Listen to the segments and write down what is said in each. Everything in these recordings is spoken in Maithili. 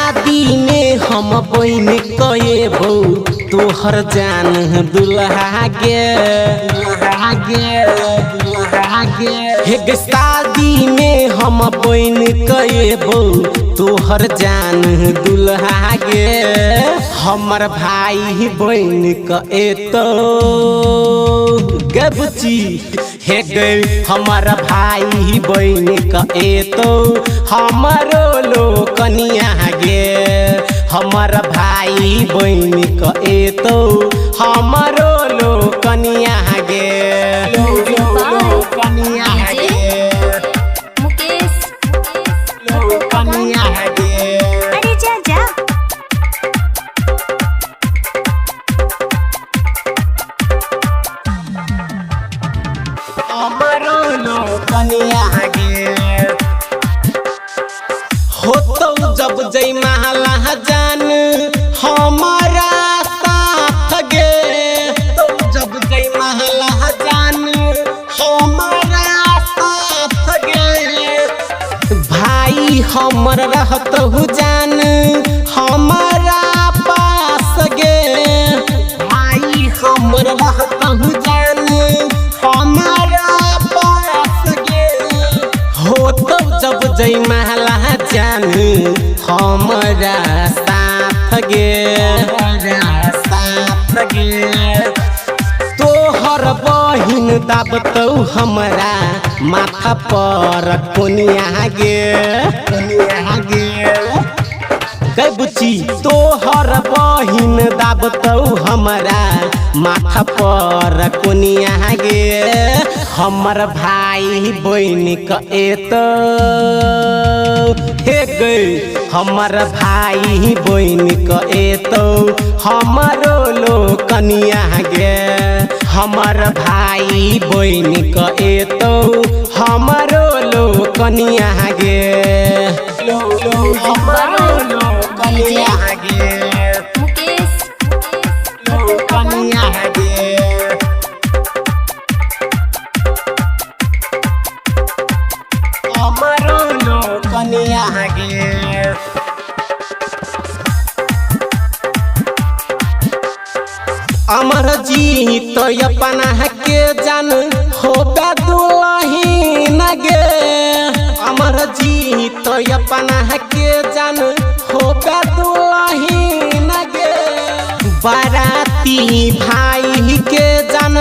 शादी में हम बन कएबौ तोहर जान दुल्हा गे, दुल्हा गे, दुल्हा गे। हे गे शादी में हम बन कएबौ तोहर जान दुल्हा गे। हमर भाई बन कएतौ गे बुची, हे गे हमर भाई बन कएतौ हमरो लोकनिया गे। हमर भाई बन कएतौ हमरो लोकनिया गे। लोकनिया गे, मुकेश लोकनिया गे। अरे जा जा। हमरो लोकनिया गे। होतौ जब जयमाला जान हमारा साथ गे, तो जब जयमाला जान हमारा साथ गे। भाई हमर रहतहु जान हमारा पास गे, भाई हमर रहतहु जान हमारा पास गे। होतौ जब जयमाला जान हमारा साथ गे, साथ गे। तोहर बहिन दाबतौ हमरा माथा पर कोनिया गे, कोनिया गे। गै बुची तोहर बहिन दाबतौ हमरा माथा पर कोनिया गे। हमर भाई बहिन कएतौ हे गे, हमर भाई बहिन कएतौ हमरो लोकनिया गे। हमर भाई बहिन कएतौ हमरो लोकनिया गे। हमरो लोकनिया गे, मुकेश लोकनिया गे। हमरो लोकनिया गे। अमर जी तो अपना के जान होबे दुलहीन गे। अमर जी तो अपना के जान होबे दुलहीन गे। बाराती भाई के जान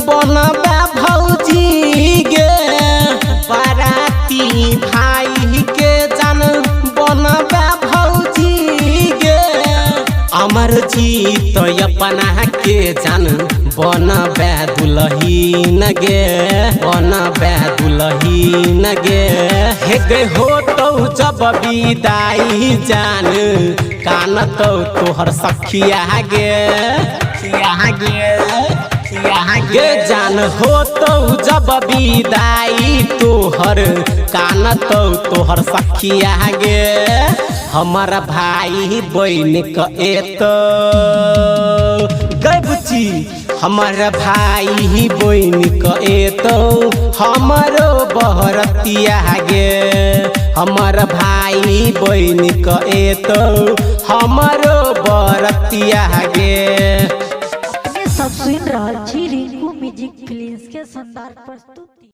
बनबे भौजी गे, बाराती भाई के जान बनबे भौजी गे। अमर जी तो अपना के जान बनबे दुलहीन गे, बनबे दुलहीन गे। हे गे होतौ जब विदाई जान कानतौ तोहर सखिया गे, सखिया गे, सखिया गे। जान होतौ जब विदाई तोहर कानतौ तोहर सखिया गे। हमर भाई बहिन कएतौ गै बुची, हमर भाई बहिन कएतौ हमरो बहरतिया गे। हमर भाई बहिन कएतौ हमरो बरतिया गे। अपने सब सुनि रहल छी रिंकू म्यूजिक फिल्म्स के शानदार प्रस्तुति।